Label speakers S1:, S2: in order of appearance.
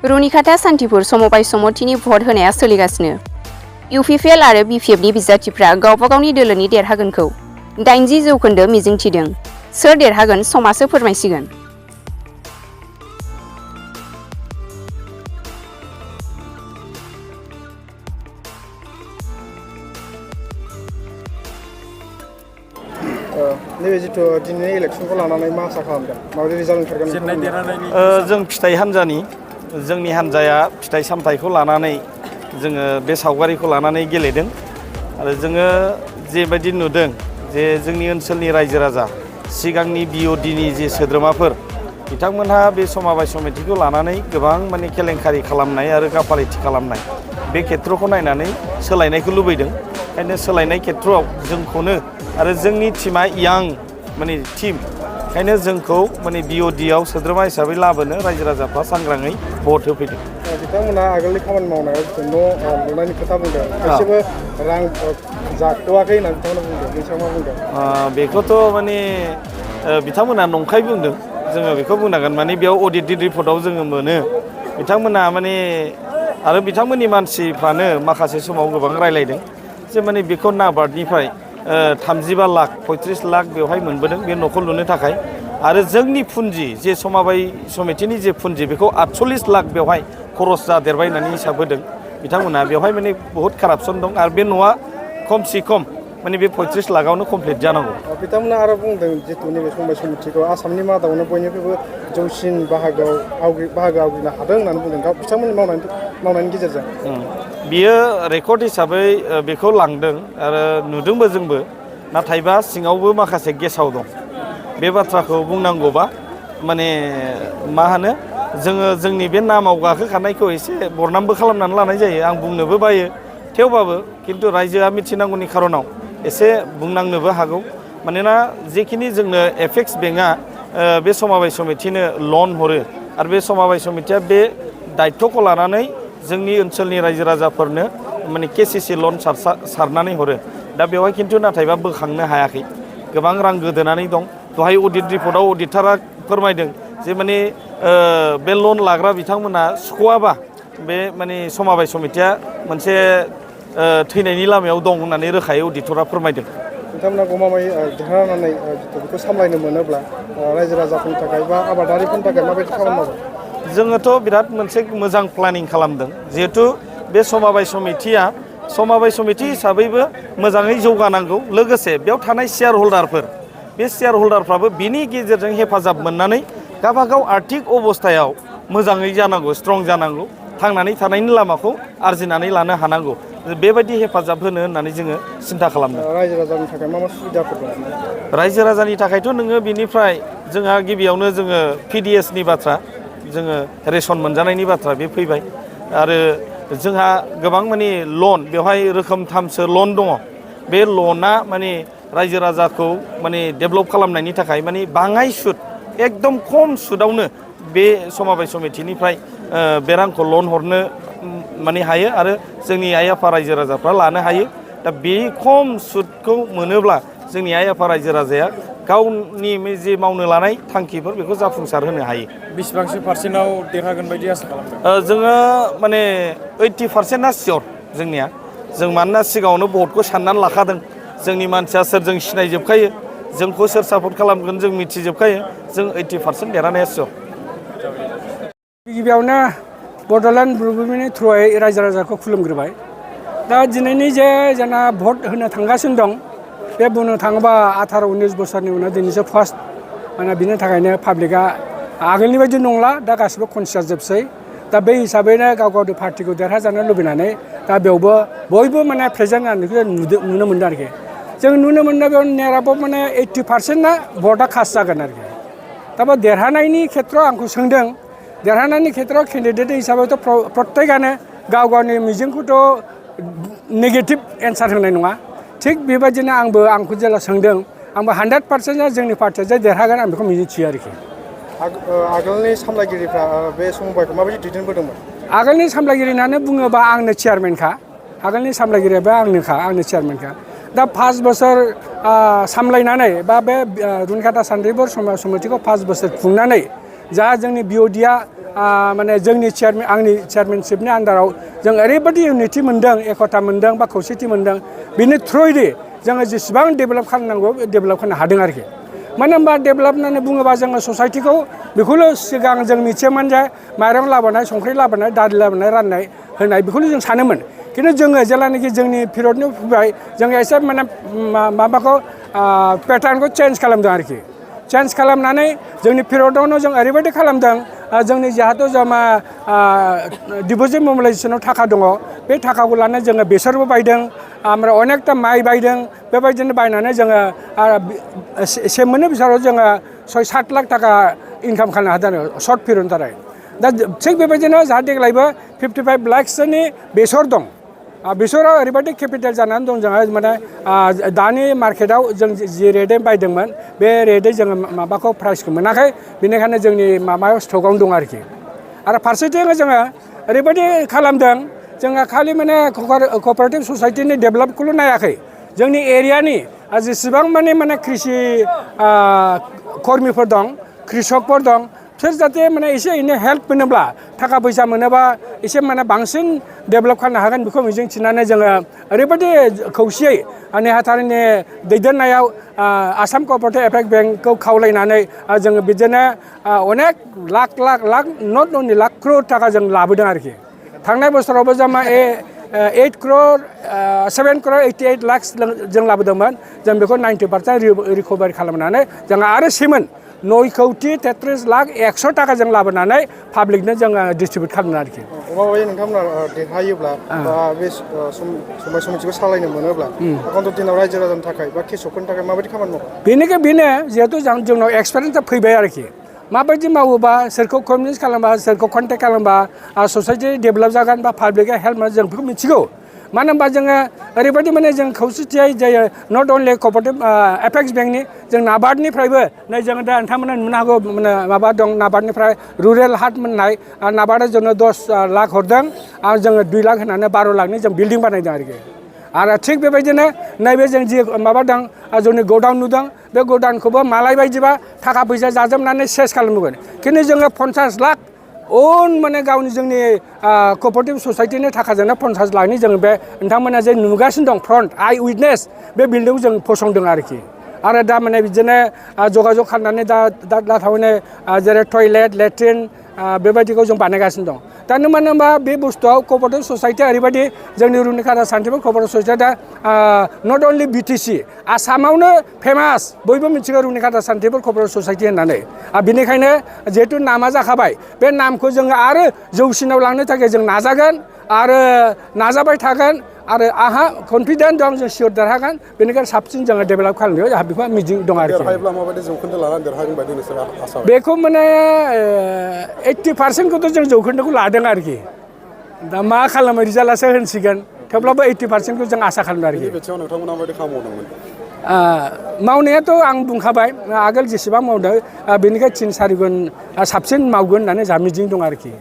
S1: रुनिखाता सान्तिपुर समबाय समथिनि भट होनाया सोलिगासिनो। इउपिपिएल आरो बिपिएफनि बिजाथिफ्रा गावबा गावनि दोलोनि देरहागोनखौ 80% मिजिंथिदों। सोर देरहागोन समासो फोरमायसिगोन।
S2: नैबे जिथु दिनैनि इलेक्सनखौ लानानै मा आसा खालामदों? माबायदि रिजाल्ट ओंखारगोन?
S3: जों फिथाइ हान्जानि जोंनि हान्जाया फिथाइ सामथाइखौ लानानै जोङो बे सावगारिखौ लानानै गेलेदों आरो जोङो जेबायदि नुदों जे जोंनि ओनसोलनि रायजो राजा सिगांनि बिअडिनि जे सोद्रोमाफोर बिथांमोनहा बे समाबाय समितिखौ लानानै गोबां माने केलेंकारि खालामनाय आरो गाफालिथि खालामनाय बे खेत्रखौ नायनानै सोलायनायखौ लुबैदों। ओंखायनो सोलायनाय खेत्रआव जोंखौनो आरो जोंनि टिमा यां माने टिम ओंखायनो जोंखौ माने बिअडिआव सोद्रोमा हिसाबै लाबोनो रायजो राजाफ्रा सांग्राङै भट होफैदों।
S2: बिथांमोना आगोलनि खामानि मावनायाव न' लुनायनि खोथा बुंदों, एसेबो रां जाथ'वाखै होननानै बिथांमोना बुंदों। बेनि सायाव मा बुंदों?
S3: बेखौथ' माने बिथांमोना नंखाय बुंदों। जोङो बेखौ बुंनांगोन माने बेयाव अडिट रिपर्टआव जोङो मोनो बिथांमोना माने आरो बिथांमोननि मानसिफ्रानो माखासे समाव गोबां रायलायदों जे माने बेखौ नाबार्डनिफ्राय 35 लाख 35 लाख बेवहाय मोनबोदों बे न'खौ लुनो थाखाय आरो जोंनि फुन्जि जे समाबाय समितिनि जे फुन्जि बेखौ 48 लाख बेवहाय खरस जादेरबाय होननानै हिसाब होदों बिथांमोना। बेवहाय माने बहुद कारापसन दं आरो बे न'आ खमसे खम माने बे 35 लाखआवनो कमप्लिट जानांगौ।
S2: बिथांमोना आरो बुंदों जितु नैबे समाबाय समितिखौ आसामनि मादावनो बयनिख्रुइबो जौसिन बाहागो आवग्रिनो हादों होननानै बुंदों बिथांमोननि मावनायनि गेजेरजों।
S3: बियो रेकर्ड हिसाबै बेखौ लांदों आरो नुदोंबो जोंबो, नाथायबा सिङावबो माखासे गेसाव दं। बे बाथ्राखौ बुंनांगौबा माने मा होनो जोङो जोंनि बे नामाव गाखोखानायखौ एसे बरनामबो खालामनानै लानाय जायो। आं बुंनोबो बायो, थेवबाबो खिन्थु रायजोआ मिथिनांगौनि खारनाव एसे बुंनांनोबो हागौ। मानोना जेखिनि जोंनो एपेक्स बेंकआ बे समाबाय समितिनो लन हरो आरो बे समाबाय समितिया बे दायथ'खौ लानानै जोंनि ओनसोलनि रायजो राजाफोरनो माने केसिसि लन सारनानै हरो। दा बेवहाय खिन्थु नाथायबा बोखांनो हायाखै, गोबां रां गोदोनानै दं। दहाय अडिट रिपर्टआव अडिटारा फोरमायदों जे माने बे लन लाग्रा बिथांमोना सुख'आबा बे माने समाबाय समितिया मोनसे थैनायनि लामायाव दं होननानै रोखायै अडिटरा फोरमायदों।
S2: बिथांमोना गमामायै देरहानानै बेखौ सामलायनो मोनोब्ला रायजो राजाफोरनि थाखाय बा आबादारिफोरनि थाखाय माबायदि खामानि मावगोन?
S3: जोङोथ' बिराद मोनसे मोजां प्लेनिं खालामदों। जिहेथु बे समाबाय समितिया समाबाय समिति हिसाबैबो मोजाङै जौगानांगौ। लोगोसे बेयाव थानाय शेयार हल्डारफोर बे शेयार हल्डारफ्राबो बिनि गेजेरजों हेफाजाब मोननानै गावबागाव आर्थिक अबस्थायाव मोजाङै जानांगौ, स्ट्रं जानांगौ, थांनानै थानायनि लामाखौ आरजिनानै लानो हानांगौ। बेबायदि हेफाजाब होनो होननानै जोङो सिन्था खालामदों।
S2: रायजो राजानि थाखाय मा मा सुबिदाफोर दं?
S3: रायजो राजानि थाखायथ' नोङो बिनिफ्राय जोंहा गिबियावनो जोङो पिडिएसनि बाथ्रा, जोङो रेसन मोनजानायनि बाथ्रा बे फैबाय आरो जोंहा गोबां माने लन बेवहाय रोखोमथामसो लन दङ। बे लना माने रायजो राजाखौ माने डेभेलप खालामनायनि थाखाय माने बाङाय सुद एकदम खम सुदावनो बे समाबाय समितिनिफ्राय बे रांखौ लन हरनो माने हायो आरो जोंनि आइ आफा रायजो राजाफ्रा लानो हायो। दा बे खम सुदखौ मोनोब्ला जोंनि आइ आफा रायजो राजाया गावनि जे मावनो लानाय थांखिफोर बेखौ जाफुंसार होनो हायो।
S4: बेसेबांसो पार्सेन्टआव देरहागोन बायदि आसा खालामदों?
S3: जोङो माने 80%आ सियर जोंनिया। जों मानोना सिगाङावनो भटखौ साननानै लाखादों। जोंनि मानसिया सोरजों सिनायजोबखायो, जोंखौ सोर सापर्ट खालामगोन जों मिथिजोबखायो। जों 80% देरहानाया सियर।
S5: गिबियावनो बड'लेण्ड मुभमेन्टनि थ्रुयै रायजो राजाखौ खुलुमग्रोबाय। दा दिनैनि जे जोंना भट होनो थांगासिनो दं, बे बुंनो थाङोबा 18-19 बोसोरनि उनाव दिनैसो फार्स्ट, माने बिनि थाखायनो पाब्लिकआ आगोलनि बायदि नंला, दा गासिबो कनसियास जोबसै। दा बे हिसाबैनो गाव गावनि पार्टिखौ देरहाजानो लुबैनानै दा बेयावबो बयबो माने प्रेजेन्ट जानायखौ नुनो मोन्दों आरोखि। जों नुनो मोन्दों बेयाव नेराबाव माने 80%ना भटआ कास्ट जागोन आरोखि। दा बे देरहानायनि खेत्रआव आंखौ सोंदों, देरहानायनि खेत्रआव केन्डिडेट हिसाबैथ' प्रत्येकआनो गाव गावनि मिजिंखौथ' नेगेटिभ एन्सार होनाय नङा। थिग बेबायदिनो आंखौ जेला सोंदों, आंबो 100%आ जोंनि पार्टिया जे देरहागोन आं बेखौ मिजिंथियो आरोखि।
S2: आगोलनि सामलायगिरिफ्रा बे समबायखौ माबायदि दैदेनबोदोंमोन? आगोलनि
S5: सामलायगिरि होननानै बुङोबा आंनो चेयारमेनखा। आगोलनि सामलायगिरियाबो आंनो चेयारमेनखा। दा 5 बोसोर सामलायनानै बा बे रुनिखाता सान्तिपुर समाज समितिखौ 5 बोसोर खुंनानै जा जोंनि बिअडिआ माने जोंनि आंनि चेयारमेनशिपनि आन्दाराव जों ओरैबायदि इउनिटि मोन्दों एकता मोन्दों बा खौसेथि मोन्दों बिनि थ्रुयै जोङो जेसेबां डेभेलप खालामनांगौ डेभेलप खालामनो हादों आरोखि मानो होनबा डेभेलप होननानै बुङोबा जोङो ससाइटिखौ बेखौल' सिगां जों मिथियोमोन जे माइरं लाबोनाय संख्रि लाबोनाय दालि लाबोनाय राननाय होनाय बेखौल' जों सानोमोन खिन्थु जोङो जेब्लानाखि जोंनि पिरियडनि फैबाय जोङो एसे माने माबाखौ पेटार्नखौ चेन्ज खालामदों आरोखि चेन्ज खालामनानै जोंनि पिरियडआवनो जों ओरैबायदि खालामदों जोंनि जिहेथु जमा डिप'जिट मबिलाइजेसनाव थाखा दङ बे थाखाखौ लानानै जोङो बेसरबो बायदों ओमफ्राय अनेकथा माइ बायदों बेबायदिनो बायनानै जोङो से मोननै बोसोराव जोङो 6-7 लाख थाखा इनकाम खालामनो हादों आरो सर्ट पिरियडनि थाखाय दा थिग बेबायदिनो जाहा देग्लायबो 55 लाखसोनि बेसर दं बेसराव ओरैबायदि केपिटेल जानानै दं जोंहा माने दानि मार्केटआव जों जि रेटै बायदोंमोन बे रेटै जोङो माबाखौ प्राइसखौ मोनाखै बेनिखायनो जोंनि माबायाव स्टकआवनो दं आरोखि आरो फारसेथिं जोङो ओरैबायदि खालामदों जोङो खालि माने क'पारेटिभ ससाइटिनि डेभेलपखौल' नायाखै जोंनि एरियानि जेसेबां माने कृषि कर्मिफोर दं कृषकफोर दं बिसोर जाहाथे माने एसे एनै हेल्प मोनोब्ला थाखा फैसा मोनोबा एसे माने बांसिन डेभेलप खालामनो हागोन बेखौ मिजिंथिनानै जोङो ओरैबायदि खौसेयै नेहाथारिनि दैदेननायाव आसाम क'पारेटिभ एपेक्स बेंकखौ खावलायनानै जोङो बिदिनो अनेक लाख नट अनलि लाख क्र'र थाखा जों लाबोदों आरोखि थांनाय बोसोरावबो जों 7 crore 88 lakhs जों लाबोदोंमोन जों बेखौ 90% रिकभारि खालामनानै जों आरो 9 कौटि 33 लाख 100 थाखा जों लाबोनानै पाब्लिकनो जोङो डिस्ट्रिबिउट खालामदों आरोखि
S2: अबाबाय नोंथांमोना देरहायोब्ला बा बे समाय समितिखौ सालायनो मोनोब्ला आगान्थु दिनाव रायजो राजानि थाखाय बा कृषकफोरनि थाखाय माबायदि खामानि मावो
S5: बेनो जिहेथु जोंनाव एक्सपिरियेन्सआ फैबाय आरोखि माबायदि मावोबा सोरखौ कनभिन्स खालामबा सोरखौ कन्टेक्ट खालामबा ससाइटि डेभेलप जागोन बा पाब्लिकआ हेल्प मोनो जों बेखौ मिथिगौ मानो होनबा जोङो ओरैबायदि माने जों खौसेथियै जायो नट अनलि क'पारेटिभ एपेक्स बेंकनि जों नाबार्डनिफ्रायबो नै जोङो दा नोंथांमोना नुनो हागौ माबा दं नाबार्डनिफ्राय रुरेल हाट मोननाय नाबार्डआ जोंनो 10 लाख हरदों आरो जोङो 2 लाख होनानै 12 लाखनि जों बिल्डिं बानायदों आरोखि आरो थिग बेबायदिनो नैबे जों जि माबा दं जोंनि गडाउन नुदों बे गडाउनखौबो मालाय बायदिबा थाखा फैसा जाजोबनानै सेस खालामगोन खिन्थु जोङो 50 लाख माने गावनि जोंनि क'पारेटिभ ससाइटिनि थाखाजोंनो 50 लाखनि जों बे नोंथांमोना जे नुगासिनो दं फ्रन्ट आइ उइटनेस बे बिल्डिंखौ जों फसंदों आरोखि आरो दा माने बिदिनो जगाजग खालामनानै दा थारमाने जेरै टयलेट लेट्रिन बेबायदिखौ जों बानायगासिनो दं दा मानो होनबा बे बुस्थुआव क'पारेटिभ ससाइटिया ओरैबायदि जोंनि रुनिकाटा साइन्टिफिक क'पारेटिभ ससाइटिया दा नट अनलि बिटिसि आसामावनो फेमास बयबो मिथिगौ रुनिकाटा साइन्टिफिक क'पारेटिभ ससाइटि होननानै बेनिखायनो जिहेतु नामा जाखाबाय बे नामखौ जोङो आरो जौसिनाव लांनो थाखाय जों नाजागोन आरो नाजाबाय थागोन आरो आंहा कनफिडेन्ट दं जों सियर देरहागोन बेनिखायनो साबसिन जोङो डेभेलप खालामनो जोंहा बेखौ मिजिं दं आरोखि
S2: माबायदि जौखोन्दो लानानै देरहागोन बायदि नोंसोरा आसा
S5: बेखौ माने 80%खौथ' जों जौखोन्दोखौ लादों आरोखि दा मा खालामो रिजाल्टआसो होनसिगोन थेवब्लाबो 80%खौ जों आसा खालामदों आरोखि
S2: बिथिङाव नोंथांमोना माबायदि खामानि मावदोंमोन
S5: मावनायाथ' आं बुंखाबाय आगोल जेसेबां मावदों बेनिखाय 3-4 गुन साबसिन मावगोन होननानै जोंहा मिजिं दं आरोखि